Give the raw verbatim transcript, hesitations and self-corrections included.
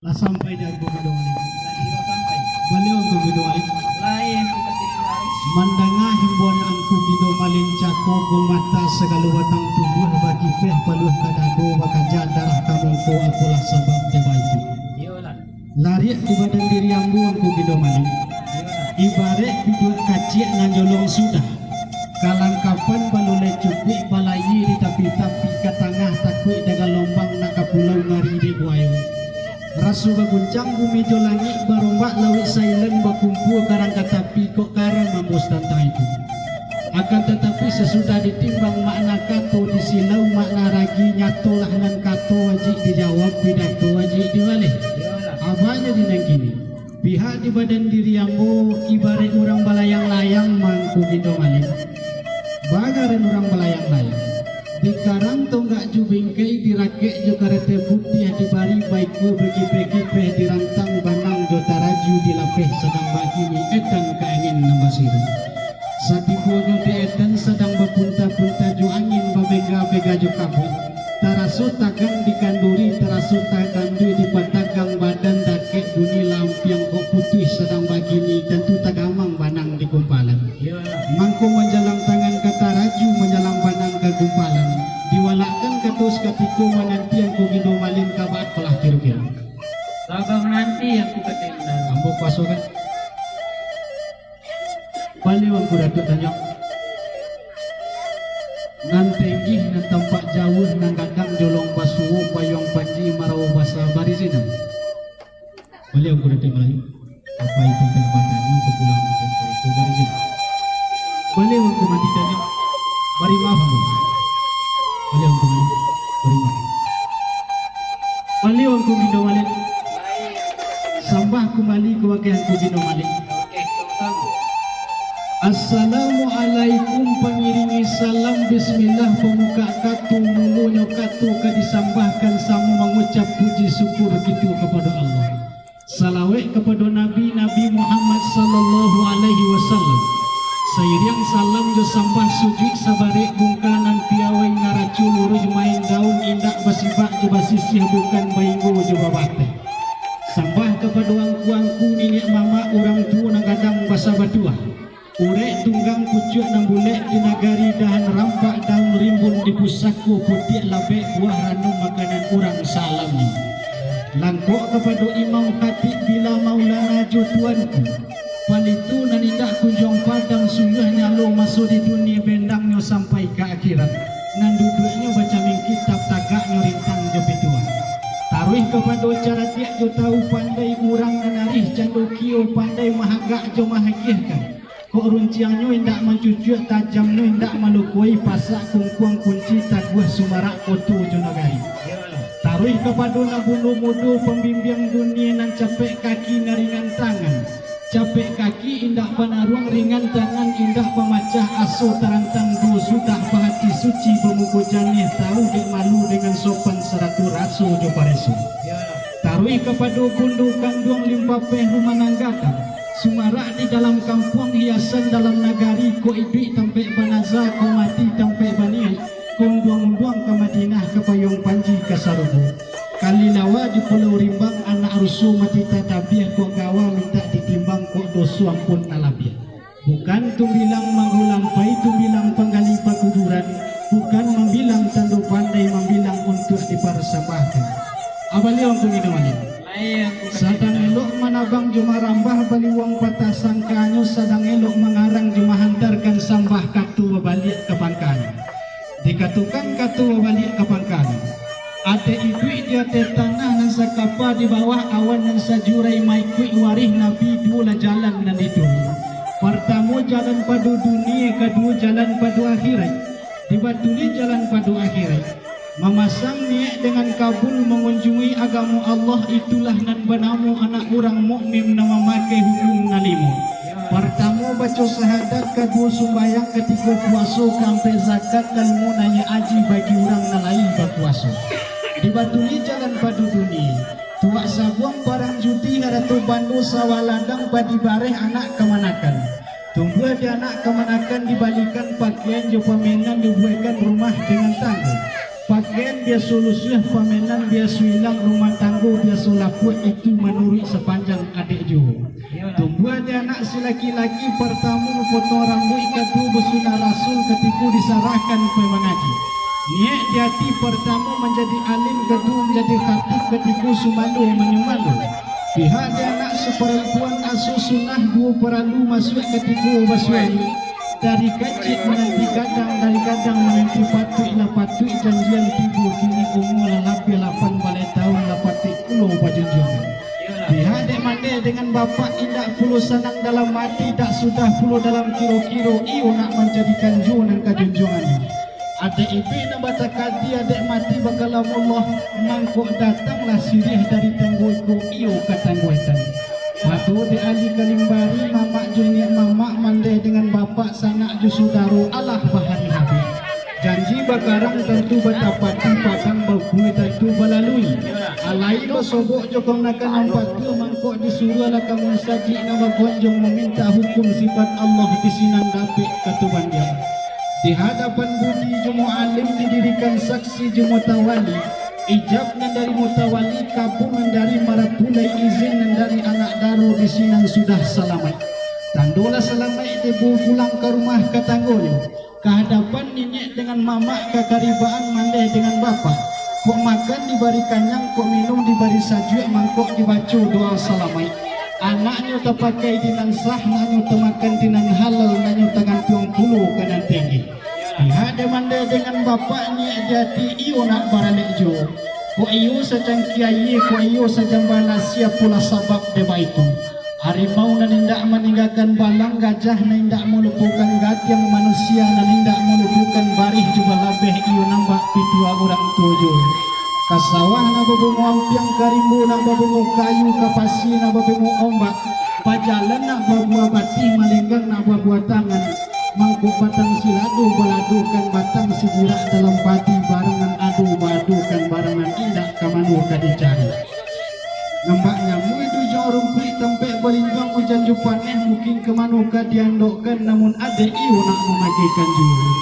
Lah sampai di Angku Kindo Malin. Lah kiro sampai. Baliau Angku Kindo Malin. Lai Angku Kindo Malin. Mandanga himbauan Angku Kindo Malin, cako bulu mata sagalo batang tubuah bakipeh paluah ka dado bakaja darah ka mungko, apolah sabab dek baitu. Iyolah. Lariak di badan diri ambo Angku Kindo Malin. Iyolah. Ibarek biduak kaciak nan jolong sudah. Kalangkapan baluleh cukuik balayia di tapi-tapi ka tangah takuik dengan lombang nak ka pulau ngari dek buayo. Raso baguncang bumi jo langik, barombak lauik Thailand, bakumpua karang ka tapi, kok karam ambo satantang itu. Akan tatapi, sasudah ditimbang makna kato, disilau makna ragi, nyatolah nan kato wajik dijawab, pidato wajik dibaleh. Abanyo di nan kini, pihak di badan diri ambo ibarek urang balayang-layang mangko Kindo Malin. Bagaran urang balayang-layang. Dikarang tonggak jo bingkai, dirakek jo kareta putiah, dibari baiko bakipeh-kipeh, dirantang banang jo taraju, dilapeh sadang bakini etan ka angin nan basiru. Satikonyo di etan sadang bapunta-punta jo angin babega-bega jo kabuik. Taraso tagang di kanduri, taraso tagang di patagang badan, dakek bunyi lampiang kok putuih sadang bakini, tantu tagamang banang di kumpalan. Mangko manjalang tangan ka taraju, manjalang banang ka gumpalan. Diwalakkan kato sakatiko mananti Angku Kindo Malin ka baat palah kiro-kiro. Sabar mananti Angku Kindo. Ambo kuaso kan? Baliau Angku Datuak Tanjuang. Nan tenggih, nan tampak jauah, nan gadang jolong basuo, payuang panji marawo basa, barizinan. Baliau Angku Datuak Malayu. Apai tampek batanyo, bapulang tampek baitu, barizinan. Baliau Angku Mati Tanjuang. Bari maaf ambo. Baliau Angku Mati. Bari maaf. Baliau Angku Kindo Malin. Sambah kumbali ka wakeh Angku Kindo Malin. Assalamualaikum, pangiringi salam, bismillah, pamukak kato, mulonyo kato ka disambahkan, samo mangucap puji syukur kito kapado Allah. Salawek kapado Nabi, Nabi Muhammad sallallahu alaihi wasallam. Sairiang salam jo sambah, sujuik sabarek bungka, nan piawai naraco luruih main daun, indak basibak jo basisiah, bukan bainggo jo babateh. Sambah kapado angku-angku, niniak mamak, urang tuo nan gadang basa batuah. Urek tunggang pucuak nan bulek, di nagari dahan rampak, daun rimbun di pusako, putiak labek buah ranum, makanan urang saalamnyo. Langkok kapado imam khatib, bila maulana jo tuanku. Palitu nan indak kunjuang padam, sungguah nyalo maso di dunia, bendangnyo sampai ka akhirat. Nan duduaknyo bacamingkih, tap tagaknyo rintang jo pituah. Taruih kapado caratiak jo tahu pandai, urang nan arih cando kio, pandai mahagak jo mahagiahkan. Kok runciangnyo indak mancucuak, tajamnyo indak malukoi, pasak kungkuang kunci, taguah sumarak koto jo nagari. Taruih kapado nan bundo mudo, pambimbiang dunia, nan capek kaki, nan ringan tangan. Capek kaki indak banaruang, ringan tangan indak bamacah, aso tarantang duo sudah, bahati suci, bamuko janiah, tahu dek malu, dengan sopan sarato raso jo pareso. Taruih kapado bundo kanduang, limpapeh rumah nan gadang. Sumarak di dalam kampuang, hiasan dalam nagari, kok iduik tampek banaza, kok mati tampek baniaik, kok unduang-unduang ka Madinah, ka payuang panji ka sarugo. Kalilawa di Pulau Rimbang, anak ruso mati tatabiah, kok gawa mintak ditimbang, kok doso ampun nan labiah. Bukan tumbilang manggulampai, tumbilang panggali pakuburan, bukan mambilang tando pandai, mambilang untuak diparsambahkan. Abaliau Angku Kindo Malin. Sadang elok manabang jo marambah, baliuang patah sangkanyo, sadang elok mangarang jo mahantarkan, sambah kato babaliak ka pangkanyo. Dikatokan kato babaliak ka pangkanyo. Ado iduik di ateh tanah nan sakapa, di bawah awan nan sajurai, maikuik warih Nabi, duo lah jalan nan dituju. Partamo jalan pado dunia, kaduo jalan pado akhirat. Dibatuli jalan pado akhirat. Mamasang niaik dengan kabul, mangunjungi agamo Allah, itulah nan banamo anak urang mukmin, nan mamakai hukum nan limo. Partamo baco sahadat, kaduo sumbayang, katigo puaso, kaampek zakat, kalimo naiak aji bagi urang nan lai bakuaso. Dibatuli jalan pado dunia, tuak sabuang parang judi, harato bando sawah ladang, padi bareh anak kamanakan. Tumbuah di anak kamanakan, dibalikan pakaian jo pamenan, dibuekkan rumah dengan tanggo. Gen biaso lusuah, pamenan biaso ilang, rumah tanggo biaso lapuak, itu manuruik sapanjang adek juo. Tumbuah di anak si laki-laki, partamo mapotong rambuik, kaduo basunah rasul katiko disarahkan pai mangaji. Niaik di ati, partamo manjadi alim, kaduo manjadi khatib katiko sumando manyumando. Pihak di anak si parampuan, asuah sunah duo paralu masuak katiko basuami. Dari kacik mananti gadang, dari gadang mananti patuik, lah patuik janjian tibo, kini umua lah labiah lapan baleh taun, lah patuik pulo bajunjuangan. Pihak dek mandeh dengan bapak, indak pulo sanang dalam ati, dak sudah pulo dalam kiro-kiro, iyo nak manjadikan juo nan ka junjuangannyo. Adek iduik nan batakadi, adek mati bakalamullah, mangko datanglah siriah dari tanggo iko iyo ka tanggo etan. Pado dek ali kalimbari, mamak jo iniak mamak, mandeh dengan bapak, sanak jo sudaro, alah bahari habih. Janji bakarang tantu batapati, padang babue tantu balalui. Alai basobok jo kamanakan nan patua, mangko disuruahlah ka musajik nan bagonjong mamintak hukum sifat Allah di sinan dapek ka tubandiang. Di hadapan budi jo mualim didirikan saksi jo mutawali, ijab nan dari mutawali, kabul nan dari marapulai, izin nan dari anak daro di sinan sudah salamaik. Tandolah salamaik dibawa pulang ka rumah ka tanggonyo. Ka hadapan niniak dengan mamak, ka karibaan mandeh dengan bapak. Kok makan dibari kanyang, kok minum dibari sajuak, mangko dibaco doa salamaik. Anaknyo tapakai di nan sah, naknyo tamakan di nan halal, naknyo tagantuang pulo ka nan tinggi. Pihak dek mandeh dengan bapak, niaik di ati iyo nak baralek juo. Kok iyo sacangkia aia, kok iyo sajamba nasi, apolah sabab dek baitu. Harimau nan indak maninggakan balang, gajah nan indak malupokan gatiang, manusia nan indak malupokan barih jo balabeh, iyo nan bak pitua urang tuo juo. Ka sawah nak babungo ampiang, ka rimbo nak babungo kayu, ka pasia nak babungo ombak, bajalan nak babuah batih, malenggang nak babuah tangan, mangko batang silado baladokan batang sijirak dalam padi, barang nan ado baadokan, barang nan indak ka mano ka dicari. Nambak nyamui tu jo rumpuik, tampek balinduang ujan jo paneh, mungkin ka mano ka diandokkan, namun adek iyo nak mamagehkan juo.